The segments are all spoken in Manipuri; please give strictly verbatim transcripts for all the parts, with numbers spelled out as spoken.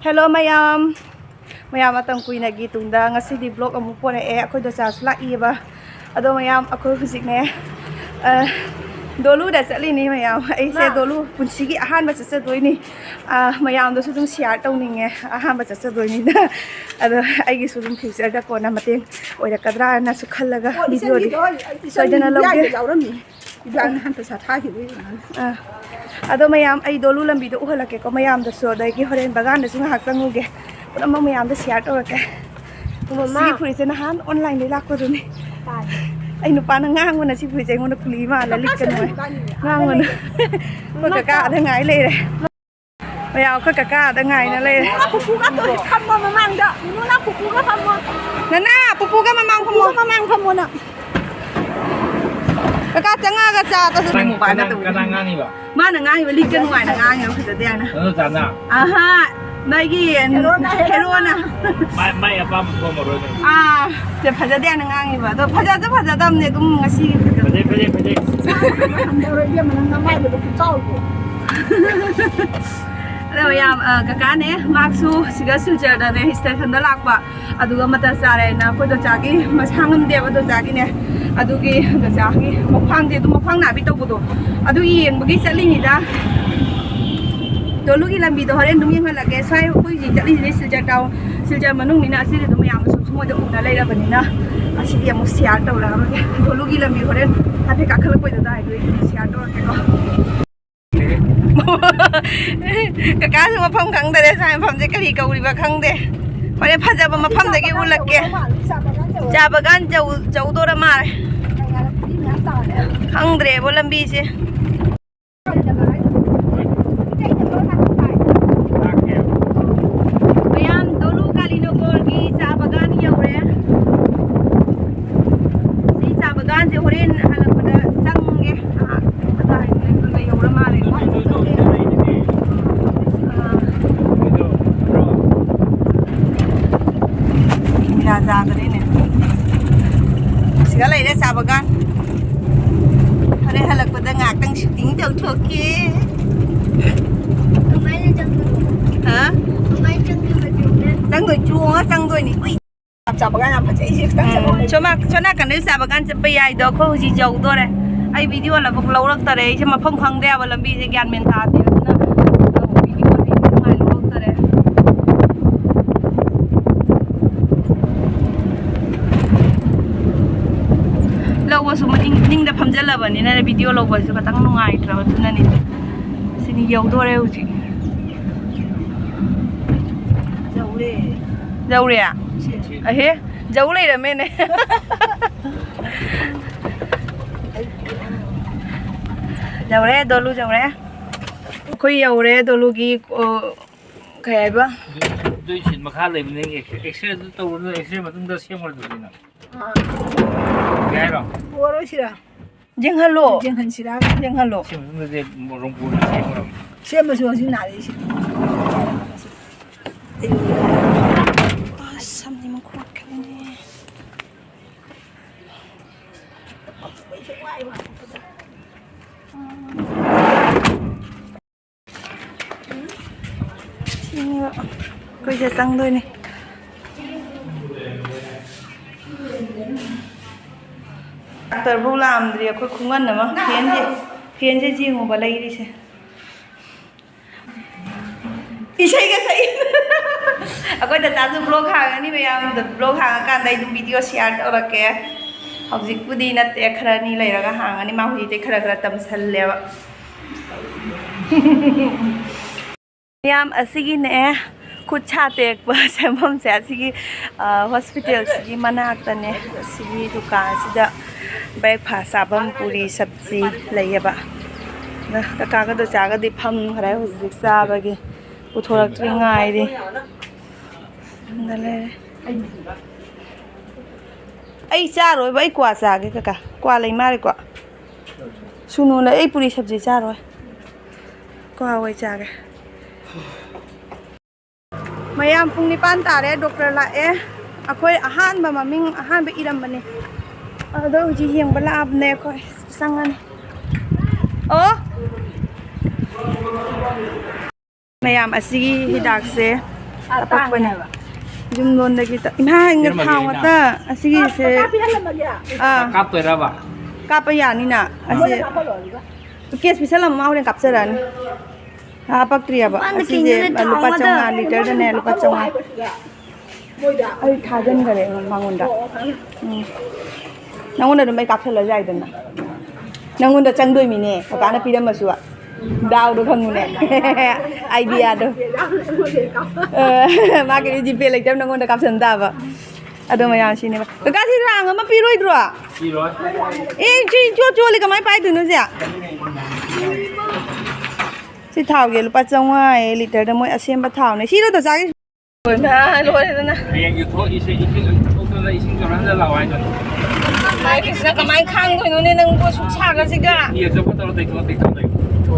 Hello ꯃꯌꯥꯝ, ꯃꯌꯥꯝ ꯃꯇꯝ ꯀꯨꯏꯅꯒꯤ ꯇꯨꯡꯗ ꯉꯁꯤꯗꯤ vlog ꯑꯃꯨꯛ ꯄꯣꯔꯛꯑꯦ꯫ ꯑꯩꯈꯣꯏ ꯗꯣꯆꯥꯁꯨ ꯂꯥꯛꯏꯕ꯫ ꯑꯗꯣ ꯃꯌꯥꯝ, ꯑꯩꯈꯣꯏ ꯍꯧꯖꯤꯛꯅꯦ, ꯑ, ꯗꯣꯂꯨꯗ ꯆꯠꯂꯤꯅꯤ ꯃꯌꯥꯝ꯫ ꯑꯩꯁꯦ ꯃꯥ꯫ ꯗꯣꯂꯨ ꯄꯨꯟꯁꯤꯒꯤ ꯑꯍꯥꯟꯕ ꯆꯠꯆꯗꯣꯏꯅꯤ꯫ ꯑ, ꯃꯌꯥꯝꯗꯁꯨ ꯑꯗꯨꯝ share ꯇꯧꯅꯤꯡꯉꯦ ꯑꯍꯥꯟꯕ ꯆꯠꯆꯗꯣꯏꯅꯤꯅ꯫ ꯑꯗꯣ ꯑꯩꯒꯤꯁꯨ ꯑꯗꯨꯝ future ꯗ ꯀꯣꯟꯅ ꯃꯇꯦꯡ ꯑꯣꯏꯔꯛꯀꯗ꯭ꯔꯥꯅꯁꯨ ꯈꯜꯂꯒ ꯑꯣ, video ꯗꯤ ꯏꯆꯟꯒꯤꯗꯣ, ꯏꯆꯟꯒꯤ ꯁꯣꯏꯗꯅ ꯂꯧꯒꯦ꯫ ꯌꯥꯎꯔꯝꯃꯤ꯫ ꯏꯕꯥꯅꯤ ꯍꯟꯇ ꯁꯥꯊꯥꯈꯤꯕ ꯌꯦꯡꯉꯅꯤ꯫ ꯑꯥ꯫ ꯑꯗꯣ ꯃꯌꯥꯝ, ꯑꯩ ꯗꯣꯂꯨ ꯂꯝꯕꯤꯗꯣ ꯎꯍꯜꯂꯛꯀꯦꯀꯣ ꯃꯌꯥꯝꯗꯁꯨ, ꯑꯗꯒꯤ ꯍꯣꯔꯦꯟ ꯕꯒꯥꯟꯗꯁꯨ ꯉꯥꯏꯍꯥꯛ ꯆꯪꯉꯨꯒꯦ꯫ ꯄꯨꯝꯅꯃꯛ ꯃꯌꯥꯝꯗ share ꯇꯧꯔꯛꯀꯦ꯫ ꯃꯃꯥ꯫ ꯁꯤꯒꯤ ꯐꯨꯔꯤꯠꯁꯦ ꯅꯍꯥꯟ online ꯗꯩ ꯂꯥꯛꯄꯗꯨꯅꯤ꯫ ꯇꯥꯗꯦ꯫ ꯑꯩ ꯅꯨꯄꯥꯅ ꯉꯥꯡꯕꯅ ꯁꯤ ꯐꯨꯔꯤꯠꯁꯦ ꯑꯩꯉꯣꯟꯗ ꯀꯨꯂꯤ ꯃꯥꯜꯂꯦ, ꯀꯀꯥ ꯂꯤꯠꯀꯅꯨ ꯍꯥꯏ꯫ ꯏꯕꯥꯅꯤ ꯑꯥꯗ ꯉꯥꯡꯕꯅ꯫ ꯂꯩꯔꯦ꯫ ꯑꯩꯈꯣꯏ ꯀꯀꯥ ꯑꯥꯗ ꯉꯥꯏ ꯂꯩꯔꯦ꯫ ꯃꯌꯥꯝ, ꯑꯩꯈꯣꯏ ꯀꯀꯥ ꯑꯥꯗ ꯉꯥꯏꯅ ꯂꯩꯔꯦ꯫ ꯄꯨꯄꯨꯒ ꯐꯝꯃꯣ ꯃꯃꯥꯡꯗ꯫ ꯅꯨꯅꯥ, ꯄꯨꯄꯨꯒ ꯐꯝꯃꯣ꯫ ꯅꯅꯥ, ꯄꯨꯄꯨꯒ ꯃꯃꯥꯡ ꯐꯝꯃꯣ꯫ ꯄꯨꯄꯨꯒ ꯃꯃꯥꯡ ꯐꯝꯃꯣ ꯅꯪ꯫ ꯀꯀꯥ ꯆꯪꯉꯛꯑꯒ ꯆꯥ ꯇꯧꯁꯤ꯫ ꯀꯅꯥ, mobile ꯀꯅꯥ, ꯇꯧꯕ꯫ ꯀꯅꯥ ꯉꯥꯡꯉꯤꯕ? ꯃꯥꯅ ꯉꯥꯡꯉꯤꯕ, ꯂꯤꯛꯀ ꯅꯨꯡꯉꯥꯏꯅ ꯉꯥꯡꯉꯤꯕ, ꯐꯖꯗꯦ ꯍꯥꯏꯅ꯫ ꯑꯗꯨ ꯆꯥꯅ? ꯑꯍꯥ, ꯅꯣꯏꯒꯤ ꯍꯦꯔꯣꯅ, ꯍꯦꯔꯣꯅ꯫ ꯍꯦꯔꯣꯅ꯫ ꯃꯥꯏ, ꯃꯥꯏ ꯑꯄꯥꯝꯕ ꯐꯣꯝ ꯑꯣꯏꯔꯣꯏ꯫ ꯑꯥ, ꯁꯦ ꯐꯖꯗꯦ ꯍꯥꯏꯅ ꯉꯥꯡꯉꯤꯕ꯫ ꯑꯗꯣ ꯐꯖꯁꯨ ꯐꯖꯗꯕꯅꯦ ꯑꯗꯨꯝ ꯉꯁꯤꯒꯤ ꯐꯖꯕ꯫ ꯐꯖꯩ, ꯐꯖꯩ, ꯐꯖꯩ꯫ ꯍꯟꯊꯔꯣꯏ ꯏꯕꯦꯝꯃ, ꯅꯪ ꯅꯃꯥꯏꯗꯨꯗ ꯈꯨꯆꯥꯎꯗꯣ꯫ ꯑꯗꯣ ꯌꯥꯝ, ꯑ, ꯀꯀꯥꯅꯦ, ꯃꯍꯥꯛꯁꯨ ꯁꯤꯗ ꯁꯤꯜꯆꯔꯗꯅꯦ, station ꯗ ꯂꯥꯛꯄ꯫ ꯑꯗꯨꯒ ꯃꯇꯥ ꯆꯥꯔꯦꯅ ꯑꯩꯈꯣꯏ ꯗꯣꯆꯥꯒꯤ ꯃꯁꯥ ꯉꯝꯗꯦꯕ ꯗꯣꯆꯥꯒꯤꯅꯦ꯫ ꯑꯗꯨꯒꯤ ꯗꯣꯆꯥꯒꯤ ꯃꯈ꯭ꯋꯥꯡꯁꯦ ꯑꯗꯨꯝ ꯃꯈ꯭ꯋꯥꯡ ꯅꯥꯕꯤ ꯇꯧꯕꯗꯣ, ꯑꯗꯨ ꯌꯦꯡꯕꯒꯤ ꯆꯠꯂꯤꯅꯤꯗ꯫ ꯗꯣꯂꯨꯒꯤ ꯂꯝꯕꯤꯗꯣ ꯍꯣꯔꯦꯟ ꯑꯗꯨꯝ ꯌꯦꯡꯍꯜꯂꯛꯀꯦ꯫ ꯁ꯭ꯋꯥꯏ ꯑꯩꯈꯣꯏ ꯍꯧꯖꯤꯛ ꯆꯠꯂꯤꯁꯤꯗꯤ ꯁꯤꯜꯆꯔ town, ꯁꯤꯜꯆꯔ ꯃꯅꯨꯡꯅꯤꯅ ꯑꯁꯤꯗꯤ ꯑꯗꯨꯝ ꯃꯌꯥꯝꯅꯁꯨ ꯃꯣꯏꯗ ꯎꯅ ꯂꯩꯔꯕꯅꯤꯅ ꯑꯁꯤꯗꯤ ꯑꯃꯨꯛ share ꯇꯧꯔꯛꯑꯔꯣꯏꯒꯦ꯫ ꯗꯣꯂꯨꯒꯤ ꯂꯝꯕꯤ ꯍꯣꯔꯦꯟ ꯍꯥꯏꯐꯦꯠ ꯀꯥꯈꯠꯂꯛꯄꯩꯗ ꯑꯗꯨꯋꯥꯏꯗ ꯑꯣꯏꯅ share ꯇꯧꯔꯛꯀꯦꯀꯣ꯫ ꯀꯀꯥꯁꯨ ꯃꯐꯝ ꯈꯪꯗꯔꯦ꯫ ꯁ꯭ꯋꯥꯏ ꯃꯐꯝꯁꯦ ꯀꯔꯤ ꯀꯧꯔꯤꯕ ꯈꯪꯗꯦ꯫ ꯍꯣꯔꯦꯟ ꯐꯖꯕ ꯃꯐꯝꯗꯒꯤ ꯎꯠꯂꯛꯀꯦ꯫ ꯆꯥ ꯕꯒꯥꯟ ꯆꯧ-, ꯆꯧꯗꯣꯔ ꯃꯥꯜꯂꯦ꯫ ꯈꯪꯗ꯭ꯔꯦꯕꯣ ꯂꯝꯕꯤꯁꯦ꯫ ꯃꯌꯥꯝ, ꯗꯣꯂꯨ ꯀꯥꯂꯤꯅꯣꯒꯣꯔꯒꯤ ꯆꯥ ꯕꯒꯥꯟ ꯌꯧꯔꯦ꯫ ꯁꯤ ꯆꯥ ꯕꯒꯥꯟꯁꯦ ꯍꯣꯔꯦꯟ ꯍꯜꯂꯛꯄꯗ ꯆꯪꯒꯦ꯫ ꯑꯥ, ꯑꯗꯨꯋꯥꯏꯗ ꯌꯧꯔ ꯃꯥꯜꯂꯦ꯫ ꯑꯥ꯫ ꯌꯥꯖꯥꯒꯅꯤꯅꯦ꯫ ꯁꯤꯒ ꯂꯩꯔꯦ ꯆꯥ ꯕꯒꯥꯟ꯫ ꯍꯣꯔꯦꯟ ꯍꯜꯂꯛꯄꯗ ꯉꯥꯏꯍꯥꯛꯇꯪ shooting ꯇꯧꯊꯣꯛꯀꯦ꯫ ꯀꯃꯥꯏꯅ ꯆꯪꯗꯣꯏꯅꯣ? ꯍꯥ? ꯀꯃꯥꯏꯅ ꯎꯏ, ꯌꯥꯝ ꯆꯥꯕ ꯀꯥꯟ ꯌꯥꯝ ꯐꯖꯩ꯫ ꯁꯤ ꯈꯤꯇꯪ ꯆꯠꯂꯣ꯫ ꯎꯝ, ꯁꯣꯝ ꯅꯥ-, ꯁꯣꯝ ꯅꯥꯀꯟꯗ ꯆꯥꯕ ꯀꯥꯟ ꯆꯠꯄ ꯌꯥꯏꯗꯣ, ꯑꯩꯈꯣꯏ ꯍꯧꯖꯤꯛ ꯌꯧꯗꯣꯔꯦ꯫ ꯑꯩ ꯚꯤꯗꯤꯑꯣ ꯂꯧꯕ ꯂꯧꯔꯛꯇꯔꯦ꯫ ꯑꯩꯁꯦ ꯃꯐꯝ ꯈꯪꯗꯦ ꯍꯥꯏꯕ, ꯂꯝꯕꯤꯁꯦ ꯒ꯭ꯌꯥꯟ ꯃꯦꯟ ꯇꯥꯗꯦ꯫ ꯑꯗꯨꯅ ꯚꯤꯗꯤꯑꯣꯁꯦ ꯅꯨꯡꯉꯥꯏ ꯂꯧꯔꯛꯇꯔꯦ꯫ ꯂꯧꯕꯁꯨ ꯃꯅꯤꯡ, ꯅꯤꯡꯗ ꯐꯝꯖꯜꯂꯕꯅꯤꯅ ꯚꯤꯗꯤꯑꯣ ꯂꯧꯕꯁꯨ ꯈꯤꯇꯪ ꯅꯨꯡꯉꯥꯏꯇ꯭ꯔꯕ, ꯑꯗꯨꯅꯅꯤ꯫ ꯁꯤꯅꯤ ꯌꯧꯗꯣꯔꯦ ꯍꯧꯖꯤꯛ꯫ ꯌꯧꯔꯦ꯫ ꯌꯧꯔꯦ? ꯁꯤ꯫ ꯑꯍꯦ, ꯌꯧ ꯂꯩꯔꯝꯃꯦꯅꯦ꯫ ꯌꯧꯔꯦ, ꯗꯣꯂꯨ ꯌꯧꯔꯦ꯫ ꯑꯩꯈꯣꯏ ꯌꯧꯔꯦ, ꯗꯣꯂꯨꯒꯤ, ꯑꯣ, ꯀꯩ ꯍꯥꯏꯕ? ꯑꯗꯨ, ꯑꯗꯨꯏ ꯁꯤꯠ ꯃꯈꯥ ꯂꯩꯕꯅꯦ꯫ ꯑꯦꯛꯁꯔꯦ ꯑꯗꯨ ꯇꯧꯔꯨꯅꯨ, ꯑꯦꯛꯁꯔꯦ ꯃꯇꯨꯡꯗ ꯁꯦꯝꯈ꯭ꯔꯗꯨꯗꯤ ꯅꯪ꯫ ꯑꯥ꯫ ꯌꯥꯏꯔꯣ? ꯄꯨꯔꯣꯏꯁꯤꯔꯥ? ꯌꯦꯡꯍꯜꯂꯣ꯫ ꯌꯦꯡꯍꯟꯁꯤꯔꯥ? ꯌꯦꯡꯍꯜꯂꯣ꯫ ꯁꯤ ꯃꯇꯨꯡꯗꯗꯤ ꯔꯣꯡꯄꯨꯔꯗ ꯁꯦꯝꯈ꯭ꯔꯕꯅꯦ꯫ ꯁꯦꯝꯕꯁꯨ ꯍꯧꯖꯤꯛ ꯅꯥꯔꯛꯏꯁꯦ꯫ ꯑꯁ, ꯁꯝꯁꯦ ꯑꯃꯨꯛ ꯈꯣꯠꯀꯅꯤꯅꯦ꯫ ꯁꯤꯅꯦꯕ ꯑꯩꯈꯣꯏꯁꯦ ꯆꯪꯗꯣꯏꯅꯦ꯫ ꯗꯥꯛꯇꯔꯐꯥꯎ ꯂꯥꯛꯑꯝꯗ꯭ꯔꯤ, ꯑꯩꯈꯣꯏ ꯈꯨꯡꯒꯟ ꯑꯃ꯫ ꯐꯦꯟꯁꯦ, ꯐꯦꯟꯁꯦ ꯌꯦꯡꯉꯨꯕ ꯂꯩꯔꯤꯁꯦ꯫ ꯏꯁꯩꯒ ꯁꯛꯏ꯫ ꯑꯩꯈꯣꯏ ꯗꯗꯥꯁꯨ ꯕ꯭ꯂꯣꯛ ꯍꯥꯡꯉꯅꯤ ꯃꯌꯥꯝ, ꯕ꯭ꯂꯣꯛ ꯍꯥꯡꯉꯀꯥꯟꯗ ꯑꯩ ꯑꯗꯨꯝ ꯚꯤꯗꯤꯑꯣ ꯁꯤꯌꯥꯔ ꯇꯧꯔꯛꯀꯦ꯫ ꯍꯧꯖꯤꯛꯄꯨꯗꯤ ꯅꯠꯇꯦ, ꯈꯔ ꯑꯅꯤ ꯂꯩꯔꯒ ꯍꯥꯡꯉꯅꯤ꯫ ꯃꯥ ꯍꯧꯖꯤꯛꯇꯤ ꯈꯔ ꯈꯔ ꯇꯝꯁꯜꯂꯦꯕ꯫ ꯃꯌꯥꯝ, ꯑꯁꯤꯒꯤꯅꯦ ꯈꯨꯠ ꯁꯥ ꯇꯦꯛꯄ ꯁꯦꯝꯐꯝꯁꯦ ꯑꯁꯤꯒꯤ, ꯑ, ꯍꯣꯁꯄꯤꯇꯥꯜꯁꯤꯒꯤ ꯃꯅꯥꯛꯇꯅꯦ꯫ ꯑꯁꯤꯒꯤ ꯗꯨꯀꯥꯟꯁꯤꯗ ꯕ꯭ꯔꯦꯛꯐꯥꯁ ꯆꯥꯐꯝ ꯄꯨꯔꯤ ꯁꯕꯖꯤ ꯂꯩꯌꯦꯕ꯫ ꯑꯗ ꯀꯀꯥꯒ ꯗꯣꯆꯥꯒꯗꯤ ꯐꯝꯈ꯭ꯔꯦ ꯍꯧꯖꯤꯛ ꯆꯥꯕꯒꯤ꯫ ꯄꯨꯊꯣꯔꯛꯇ꯭ꯔꯤ ꯉꯥꯏꯔꯤ꯫ ꯑꯗ ꯂꯩꯔꯦ꯫ ꯑꯩ ꯆꯥꯔꯣꯏꯕ, ꯑꯩ ꯀ꯭ꯋꯥ ꯆꯥꯒꯦ ꯀꯀꯥ꯫ ꯀ꯭ꯋꯥ ꯂꯩ ꯃꯥꯜꯂꯦꯀꯣ꯫ ꯁꯨꯅꯨꯅ ꯑꯩ ꯄꯨꯔꯤ ꯁꯕꯖꯤ ꯆꯥꯔꯣꯏ꯫ ꯀ꯭ꯋꯥ ꯑꯣꯏ ꯆꯥꯒꯦ꯫ ꯃꯌꯥꯝ ꯄꯨꯡ ꯅꯤꯄꯥꯟ ꯇꯥꯔꯦ, ꯗꯣꯛꯇꯔ ꯂꯥꯛꯑꯦ꯫ ꯑꯩꯈꯣꯏ ꯑꯍꯥꯟꯕ ꯃꯃꯤꯡ ꯑꯍꯥꯟꯕ ꯏꯔꯝꯕꯅꯦ꯫ ꯑꯗꯣ ꯍꯧꯖꯤꯛ ꯌꯦꯡꯕ ꯂꯥꯛꯑꯕꯅꯦ ꯑꯩꯈꯣꯏ꯫ ꯆꯪꯉꯅꯤ꯫ ꯑꯣ! ꯃꯌꯥꯝ, ꯑꯁꯤꯒꯤ ꯍꯤꯗꯥꯛꯁꯦ ꯑꯄꯛꯄꯅꯦ꯫ ꯌꯨꯝ ꯂꯣꯟꯗꯒꯤ ꯇ-, ꯏꯃꯥ, ꯄꯤꯔꯝꯃꯒꯦ ꯊꯥꯎ ꯑꯩꯅ꯫ ꯉꯥꯛꯇ ꯑꯁꯤꯒꯤꯁꯦ꯫ ꯑꯥ꯫ ꯀꯥꯞꯇꯣꯏꯔꯕ? ꯀꯥꯞꯄ ꯌꯥꯅꯤꯅ꯫ ꯑꯁꯤ ꯀꯦꯁ ꯄꯤꯁꯜꯂꯝꯃꯣ, ꯃꯥ ꯍꯣꯔꯦꯟ ꯀꯥꯞꯆꯔꯛꯑꯅꯤ꯫ ꯍꯥꯄꯛꯇ꯭ꯔꯤꯑꯕ꯫ ꯃꯄꯥꯟꯗ ꯑꯁꯤꯁꯦ ꯀꯤꯡꯗꯅ ꯊꯥꯎ ꯂꯨꯄꯥ ꯑꯃꯗ꯫ ꯆꯥꯝꯃꯉꯥ, ꯂꯤꯇꯔꯗꯅꯦ ꯂꯨꯄꯥ ꯆꯥꯝꯃꯉꯥ꯫ ꯑꯩ ꯊꯥꯖꯤꯟꯈꯔꯦ ꯃꯉꯣꯟꯗ꯫ ꯎꯝ꯫ ꯅꯪꯉꯣꯟꯗ ꯑꯗꯨꯝ ꯑꯩ ꯀꯥꯞꯁꯜꯂꯁꯨ ꯌꯥꯏꯗꯅ꯫ ꯅꯪꯉꯣꯟꯗ ꯆꯪꯗꯣꯏꯃꯤꯅꯦ, ꯀꯀꯥꯅ ꯄꯤꯔꯝꯃꯁꯨ꯫ ꯗꯥꯎꯗꯣ ꯈꯪꯉꯨꯅꯦ꯫ ꯑꯥꯏꯗꯤꯌꯥꯗꯣ꯫ ꯑ, ꯃꯥꯒꯤꯗꯤ ꯖꯤꯄꯦ ꯂꯩꯇꯕ, ꯅꯪꯉꯣꯟꯗ ꯀꯥꯞꯁꯟ ꯇꯥꯕ꯫ ꯑꯗꯣ ꯃꯌꯥꯝ ꯁꯤꯅꯦꯕ꯫ ꯀꯀꯥ, ꯁꯤ ꯔꯥꯡ ꯑꯃ ꯄꯤꯔꯣꯏꯗ꯭ꯔꯣ? ꯄꯤꯔꯣꯏ꯫ ꯑꯦ, ꯁꯤ ꯏꯆꯣ ꯆꯣꯜꯂꯤ, ꯀꯃꯥꯏ ꯄꯥꯏꯗꯣꯏꯅꯣ ꯁꯦ? ꯁꯤ ꯊꯥꯎꯒꯤ ꯂꯨꯄꯥ ꯆꯥꯝꯃꯉꯥ ꯑꯦ ꯂꯤꯇꯔꯗ, ꯃꯣꯏ ꯑꯁꯦꯝꯕ ꯊꯥꯎꯅꯦ꯫ ꯁꯤꯔꯣ ꯇꯆꯥꯒꯤ? ꯂꯣꯏꯔꯦꯗꯅ꯫ ꯍꯌꯦꯡ ꯌꯨꯊꯣꯛ ꯏꯁꯩ ꯏꯁꯤꯡ ꯊꯣꯛꯇꯅ ꯏꯁꯤꯡ ꯆꯣꯠꯍꯟꯗ ꯂꯥꯛꯑꯣ ꯍꯥꯏꯗꯣ꯫ ꯃꯥꯏ ꯀꯩꯁꯤꯅ ꯀꯃꯥꯏꯅ ꯈꯥꯡꯗꯣꯏꯅꯣꯅꯦ ꯅꯪꯕꯨ ꯑꯁꯨꯛ ꯁꯥꯒꯁꯤꯒ? ꯐꯤ ꯑꯆꯣꯠꯄ ꯇꯧꯔ ꯇꯩꯊꯣꯛꯑ ꯇꯩꯊꯣꯛꯑ ꯂꯩ꯫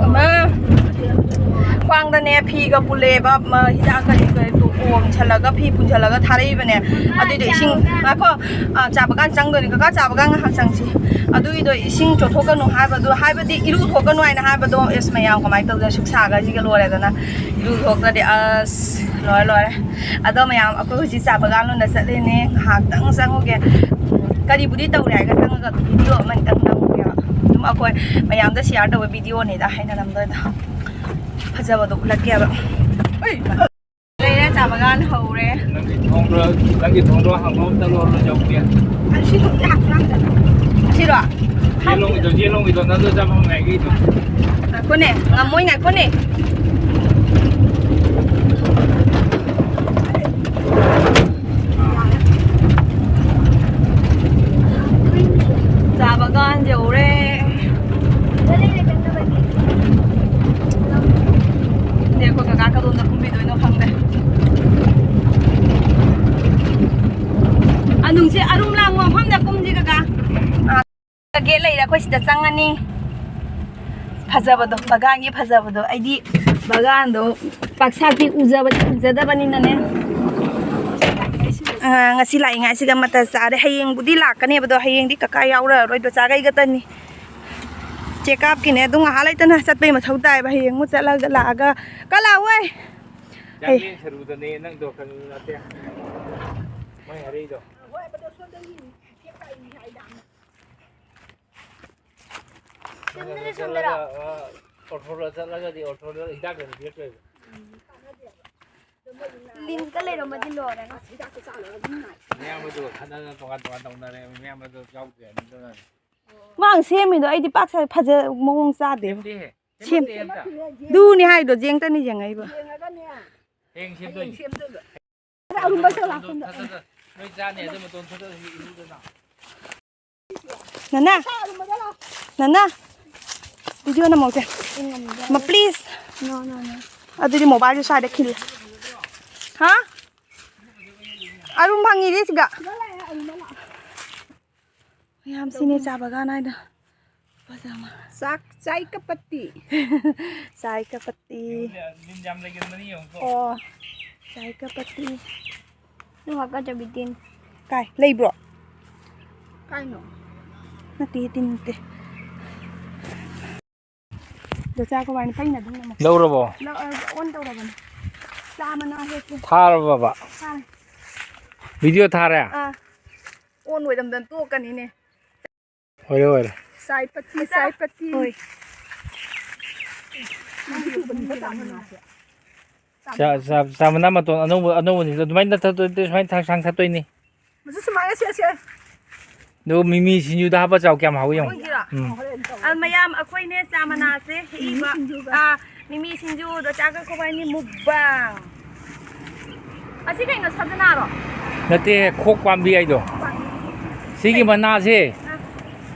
ꯑꯃ ꯈ꯭ꯋꯥꯡꯗꯅꯦ ꯐꯤꯒ ꯄꯨꯜꯂꯦꯕ, ꯑꯃ ꯍꯤꯗꯥꯛ ꯀꯔꯤ ꯀꯔꯤ ꯄꯨ-, ꯑꯣꯝꯁꯜꯂꯒ ꯐꯤ ꯄꯨꯟꯁꯜꯂꯒ ꯊꯥꯔꯛꯏꯕꯅꯦ꯫ ꯑꯗꯨꯏꯗꯣ ꯏꯁꯤꯡ, ꯉꯥꯏꯈꯣ, ꯑ, ꯆꯥꯕ ꯀꯥꯟ ꯆꯪꯗꯣꯏꯅꯤ꯫ ꯀꯀꯥ ꯆꯥꯕ ꯀꯥꯟ ꯉꯥꯏꯍꯥꯛ ꯆꯪꯁꯤ꯫ ꯑꯗꯨꯒꯤꯗꯣ ꯏꯁꯤꯡ ꯆꯣꯠꯊꯣꯛꯀꯅꯨ ꯍꯥꯏꯕꯗꯣ, ꯍꯥꯏꯕꯗꯤ ꯏꯔꯨ ꯊꯣꯛꯀꯅꯨ ꯍꯥꯏꯅ ꯍꯥꯏꯕꯗꯣ, ꯑꯦꯁ ꯃꯌꯥꯝ ꯀꯃꯥꯏꯅ ꯇꯧꯗꯅ ꯑꯁꯨꯛ ꯁꯥꯒꯁꯤꯒ ꯂꯣꯏꯔꯦꯗꯅ꯫ ꯏꯔꯨ ꯊꯣꯛꯇ꯭ꯔꯗꯤ ꯑꯁ ꯂꯣꯏꯔꯦ ꯂꯣꯏꯔꯦ꯫ ꯑꯗꯣ ꯃꯌꯥꯝ, ꯑꯩꯈꯣꯏ ꯍꯧꯖꯤꯛ ꯆꯥ ꯕꯒꯥꯟ ꯂꯣꯝꯗ ꯆꯠꯂꯤꯅꯦ, ꯉꯥꯏꯍꯥꯛꯇꯪ ꯆꯪꯉꯨꯒꯦ꯫ ꯀꯔꯤꯕꯨꯗꯤ ꯇꯧꯔꯦ ꯍꯥꯏꯔꯒ ꯆꯪꯉꯒ ꯚꯤꯗꯤꯑꯣ ꯑꯃꯅꯤꯇꯪ ꯅꯝꯒꯦꯕ꯫ ꯑꯗꯨꯝ ꯑꯩꯈꯣꯏ ꯃꯌꯥꯝꯗ ꯁꯤꯌꯥꯔ ꯇꯧꯕ ꯚꯤꯗꯤꯑꯣꯅꯤꯗ ꯑꯩꯅ ꯅꯝꯗꯣꯏꯗꯣ꯫ ꯐꯖꯕꯗꯣ ꯎꯠꯂꯛꯀꯦꯕ꯫ ꯂꯩꯔꯦ, ꯆꯥ ꯕꯒꯥꯟ ꯍꯧꯔꯦ꯫ ꯅꯪꯒꯤ ꯊꯣꯡꯗꯣ, ꯅꯪꯒꯤ ꯊꯣꯡꯗꯣ ꯍꯥꯡꯗꯣꯛꯑ ꯆꯠꯂꯣ, ꯂꯣꯏꯖꯍꯧꯒꯦ꯫ ꯑꯁꯤꯔꯣ? ꯌꯦꯂꯣꯡꯒꯤꯗꯣ, ꯌꯦꯂꯣꯡꯒꯤꯗꯣ, ꯅꯪꯗꯣ ꯆꯥꯕ ꯉꯥꯏꯒꯤꯗꯣ꯫ ꯉꯥꯏꯈꯣꯅꯦ, ꯉꯝꯃꯣꯏ, ꯉꯥꯏꯈꯣꯅꯦ꯫ ꯆꯥ ꯕꯒꯥꯟ ꯌꯧꯔꯦ꯫ ꯅꯦ, ꯑꯩꯈꯣꯏ ꯀꯀꯥ ꯀꯗꯣꯝꯗ ꯀꯨꯝꯕꯤꯗꯣꯏꯅꯣ ꯈꯪꯗꯦ꯫ ꯑꯅꯨꯡꯁꯦ ꯑꯔꯨꯝ ꯂꯥꯡꯕ ꯃꯐꯝꯗ ꯀꯨꯝꯁꯤ ꯀꯀꯥ꯫ ꯒꯦꯠ ꯂꯩꯔꯦ, ꯑꯩꯈꯣꯏ ꯁꯤꯗ ꯆꯪꯉꯅꯤ꯫ ꯐꯖꯕꯗꯣ, ꯕꯒꯥꯟꯒꯤ ꯐꯖꯕꯗꯣ꯫ ꯑꯩꯗꯤ ꯕꯒꯥꯟꯗꯣ ꯄꯥꯛꯁꯥꯛꯇꯤ ꯎꯖꯕꯗꯤ ꯎꯖꯗꯕꯅꯤꯅꯅꯦ꯫ ꯑ, ꯉꯁꯤ ꯂꯥꯛꯏꯉꯥꯏꯁꯤꯗ ꯃꯇꯠ ꯆꯥꯔꯦ꯫ ꯍꯌꯦꯡꯕꯨꯗꯤ ꯂꯥꯛꯀꯅꯦꯕꯗꯣ, ꯍꯌꯦꯡꯗꯤ ꯀꯀꯥ ꯌꯥꯎꯔꯔꯣꯏ, ꯗꯣꯆꯥꯒ ꯑꯩꯒꯇꯅꯤ꯫ ꯆꯦꯛꯑꯞꯀꯤꯅꯦ, ꯑꯗꯨ ꯉꯥꯏꯍꯥꯛ ꯂꯩꯇꯅ ꯆꯠꯄꯩ ꯃꯊꯧ ꯇꯥꯏꯕ꯫ ꯍꯌꯦꯡ ꯑꯃꯨꯛ ꯆꯠꯂꯒ ꯂꯥꯛꯑꯒ, ꯀ ꯂꯥꯛꯑꯣꯏ? ꯌꯥꯝ ꯁꯔꯨꯗꯅꯦ ꯅꯪꯗꯣ ꯀꯩꯅꯣ ꯅꯠꯇꯦ꯫ ꯃꯣꯏ ꯍꯔꯩꯗꯣ꯫ ꯁꯣꯝꯗꯔ, ꯁꯣꯝꯗꯔ꯫ ꯆꯠꯂꯒ, ꯑ, ꯑꯣꯊꯣꯔꯗ ꯆꯠꯂꯒꯗꯤ ꯑꯣꯊꯣꯔꯗ ꯍꯤꯗꯥꯛ ꯀꯩꯅꯣ ꯄꯤꯔꯛꯇꯣꯏꯕ꯫ ꯂꯤꯟꯒ ꯂꯩꯔꯝꯃꯗꯤ ꯂꯣꯏꯔꯦ꯫ ꯃꯌꯥꯝꯕꯗꯨꯒ ꯈꯠꯅꯗꯅ ꯇꯣꯉꯥꯟ ꯇꯣꯉꯥꯟ ꯇꯧꯅꯔꯦ꯫ ꯃꯌꯥꯝꯕꯗꯣ ꯌꯥꯎꯗ꯭ꯔꯦ ꯑꯗꯨꯅ꯫ ꯃꯥ ꯁꯦꯝꯃꯤꯗꯣ ꯑꯩꯗꯤ ꯄꯥꯛ ꯁ-, ꯐꯖ ꯃꯑꯣꯡ ꯆꯥꯗꯦꯕ꯫ ꯁꯦꯝꯗꯦꯍꯦ꯫ ꯁꯦꯝ-, ꯁꯦꯝꯗꯦ ꯑꯝꯇ꯫ ꯑꯗꯨꯅꯤ ꯍꯥꯏꯗꯣ, ꯖꯦꯡꯇꯅꯤ ꯌꯦꯡꯉꯛꯏꯕ꯫ ꯍꯌꯦꯡ ꯁꯦꯝꯗꯣꯏꯅꯤ꯫ ꯑꯔꯨꯝꯕ ꯆꯠꯂꯣ꯫ ꯅꯣꯏ ꯆꯥꯅꯤ ꯑꯗꯨ ꯃꯇꯣꯟ ꯊꯣꯛꯇꯣꯛꯑꯁꯤ ꯏꯔꯨꯗꯅ꯫ ꯅꯅꯥ, ꯅꯅꯥ, video ꯅꯝꯍꯧꯁꯦ꯫ ꯃ, please꯫ No, no, no꯫ ꯑꯗꯨꯗꯤ mobileꯁꯦ ꯁ꯭ꯋꯥꯏꯗ ꯈꯤꯜꯂꯦ꯫ ꯍꯥ? ꯑꯔꯨꯝ ꯐꯪꯉꯤꯗꯤ ꯁꯤꯒ꯫ ꯃꯌꯥꯝ ꯁꯤꯅꯦ ꯆꯥ ꯕꯒꯥꯟ ꯍꯥꯏꯗꯣ꯫ ꯄꯖꯥꯃ꯫ ꯆꯥꯛ ꯆꯥꯏ ꯀꯄꯠꯇꯤ꯫ ꯆꯥꯏ ꯀꯄꯠꯇꯤ꯫ ꯂꯤꯟ ꯌꯥꯝ ꯂꯩꯒꯟꯕꯅꯤ ꯌꯦꯡꯉꯨꯀꯣ꯫ ꯑꯣ꯫ ꯆꯥꯏ ꯀꯄꯠꯇꯤ꯫ ꯅꯪ ꯍꯥꯀꯠꯆꯕꯤ ꯇꯤꯟ꯫ ꯀꯥꯏ? ꯂꯩꯕ꯭ꯔꯣ? ꯀꯥꯏꯅꯣ? ꯅꯠꯇꯦ, ꯇꯤꯟ ꯅꯠꯇꯦ꯫ ꯑꯗꯣ ꯆꯥꯛ ꯀꯃꯥꯏꯅ ꯐꯩꯅ ꯑꯗꯨꯝ ꯅꯝꯃꯣ꯫ ꯂꯧꯔꯕꯣ? ꯂꯧ-, ꯑ, on ꯇꯧꯔꯕꯅꯦ꯫ ꯆꯥ ꯃꯅꯥ ꯍꯦꯛꯀꯦ꯫ ꯊꯥꯔꯕꯕ? ꯊꯥꯔꯦ꯫ Video ꯊꯥꯔꯦ? ꯑꯥ꯫ On ꯑꯣꯏꯔꯝꯗꯅ ꯇꯣꯛꯀꯅꯤꯅꯦ꯫ ꯑꯣꯏꯔꯦ, ꯑꯣꯏꯔꯦ꯫ ꯆꯥꯏ ꯄꯠꯇꯤ, ꯆꯥꯏ ꯄꯠꯇꯤ꯫ ꯍꯣꯏ꯫ ꯆꯥ, ꯆꯥ, ꯆꯥ ꯃꯅꯥ ꯃꯇꯣꯟ ꯑꯅꯧꯕ, ꯑꯅꯧꯕꯅꯤꯗ ꯑꯗꯨꯃꯥꯏꯅ ꯅꯠꯊꯠꯇꯣꯏ, ꯁꯨꯃꯥꯏꯅ ꯊꯥꯡ ꯁꯥꯡ ꯊꯠꯇꯣꯏꯅꯤ꯫ ꯃꯁꯤ ꯁꯨꯃꯥꯏꯅ ꯁꯦ, ꯁꯦ꯫ ꯑꯗꯨ ꯃꯤꯃꯤ ꯁꯤꯡꯖꯨꯗ ꯍꯥꯞꯄ ꯆꯥꯎ, ꯀꯌꯥꯝ ꯍꯥꯎꯏ ꯌꯦꯡꯉꯨ꯫ ꯑꯩꯈꯣꯏꯒꯤꯔꯣ? ꯎꯝ꯫ ꯑ, ꯃꯌꯥꯝ, ꯑꯩꯈꯣꯏꯅꯦ ꯆꯥ ꯃꯅꯥꯁꯦ ꯍꯦꯛꯏꯕ꯫ ꯃꯤꯃꯤ ꯁꯤꯡꯖꯨꯒ꯫ ꯑꯥ, ꯃꯤꯃꯤ ꯁꯤꯡꯖꯨꯗꯣ ꯆꯥꯒ ꯈꯣꯕꯥꯏꯅꯤ mukbang꯫ ꯑꯁꯤ ꯀꯩꯅꯣ, ꯁꯖꯅꯥꯔꯣ? ꯅꯠꯇꯦ, ꯈꯣꯛ ꯄꯥꯝꯕꯤ ꯍꯥꯏꯗꯣ꯫ ꯁꯤꯒꯤ ꯃꯅꯥꯁꯦ, ꯑꯥ꯫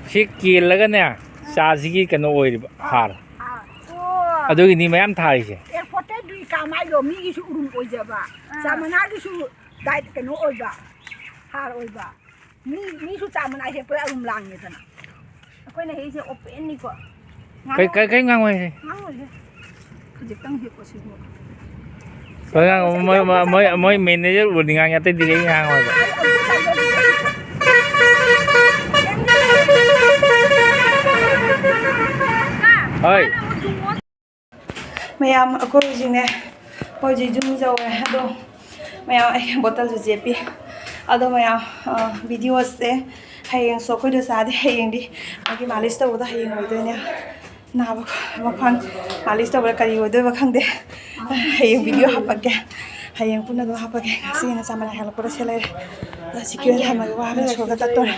ꯁꯤ ꯀꯦꯜꯂꯒꯅꯦ, ꯑꯥ꯫ ꯆꯥꯁꯤꯒꯤ ꯀꯩꯅꯣ ꯑꯣꯏꯔꯤꯕ, ꯍꯥꯔ꯫ ꯑꯥ꯫ ꯑꯣ꯫ ꯑꯗꯨꯒꯤꯅꯤ ꯃꯌꯥꯝ ꯊꯥꯔꯤꯁꯦ꯫ ꯑꯦ, ꯄꯣꯠꯇꯩ ꯀꯥꯝ ꯍꯥꯏꯗꯣ ꯃꯤꯒꯤꯁꯨ ꯎꯔꯨꯝ ꯑꯣꯏꯖꯕ, ꯑꯥ꯫ ꯆꯥ ꯃꯅꯥꯒꯤꯁꯨ diet ꯀꯩꯅꯣ ꯑꯣꯏꯕ, ꯍꯥꯔ ꯑꯣꯏꯕ꯫ ꯃꯤ, ꯃꯤꯁꯨ ꯆꯥ ꯃꯅꯥ ꯍꯦꯛꯄꯗ ꯑꯗꯨꯝ ꯂꯥꯡꯉꯦꯗꯅ꯫ ꯑꯩꯈꯣꯏꯅ ꯍꯦꯛꯏꯁꯦ openꯅꯤꯀꯣ꯫ ꯀꯩ, ꯀꯩ, ꯀꯩ ꯉꯥꯡꯉꯣꯏꯍꯦ? ꯉꯥꯡꯉꯣꯏꯍꯦ꯫ ꯈꯖꯤꯛꯇꯪ ꯍꯦꯛꯄꯁꯤꯕꯨ꯫ ꯍꯣꯏ, ꯉꯥꯡꯉꯣ꯫ ꯃꯣꯏ, ꯃꯣꯏ, ꯃꯣꯏ, ꯃꯣꯏ manager ꯎꯔꯗꯤ ꯉꯥꯡꯉꯦ, ꯑꯇꯩꯗꯤ ꯀꯩ ꯉꯥꯡꯉꯣꯏꯕ꯫ ꯍꯣꯏ꯫ ꯃꯌꯥꯝ, ꯑꯩꯈꯣꯏ ꯍꯧꯖꯤꯛꯅꯦ, ꯑꯩꯈꯣꯏ ꯍꯧꯖꯤꯛ ꯌꯨꯝ ꯌꯧꯔꯦ꯫ ꯑꯗꯣ ꯃꯌꯥꯝ, ꯑꯩ ꯕꯣꯇꯜꯁꯨ ꯆꯦꯞꯄꯤ꯫ ꯑꯗꯣ ꯃꯌꯥꯝ, ꯚꯤꯗꯤꯑꯣꯁꯦ ꯍꯌꯦꯡꯁꯨ ꯑꯩꯈꯣꯏꯗꯣ ꯆꯥꯗꯦ꯫ ꯍꯌꯦꯡꯗꯤ ꯃꯥꯒꯤ ꯃꯥꯂꯤꯁ ꯇꯧꯕꯗꯣ ꯍꯌꯦꯡ ꯑꯣꯏꯗꯣꯏꯅꯦ꯫ ꯅꯥꯕ ꯃꯈ꯭ꯋꯥꯡ ꯃꯥꯂꯤꯁ ꯇꯧꯕꯗ ꯀꯔꯤ ꯑꯣꯏꯗꯣꯏꯕ ꯈꯪꯗꯦ꯫ ꯍꯌꯦꯡ ꯚꯤꯗꯤꯑꯣ ꯍꯥꯞꯄꯛꯀꯦ꯫ ꯍꯌꯦꯡ ꯄꯨꯟꯅ ꯑꯗꯨꯝ ꯍꯥꯞꯄꯛꯀꯦ꯫ ꯉꯁꯤ ꯅꯆꯥ ꯃꯅꯥ ꯍꯦꯜꯂꯛꯄꯗ ꯁꯦ ꯂꯩꯔꯦ꯫ ꯑꯗꯣ ꯁꯤ ꯀ꯭ꯌꯨ ꯑꯦꯟ ꯊꯝꯃꯒꯦ꯫ ꯋꯥꯕꯅ ꯁꯣꯔꯒ ꯇꯠꯇꯣꯔꯦ꯫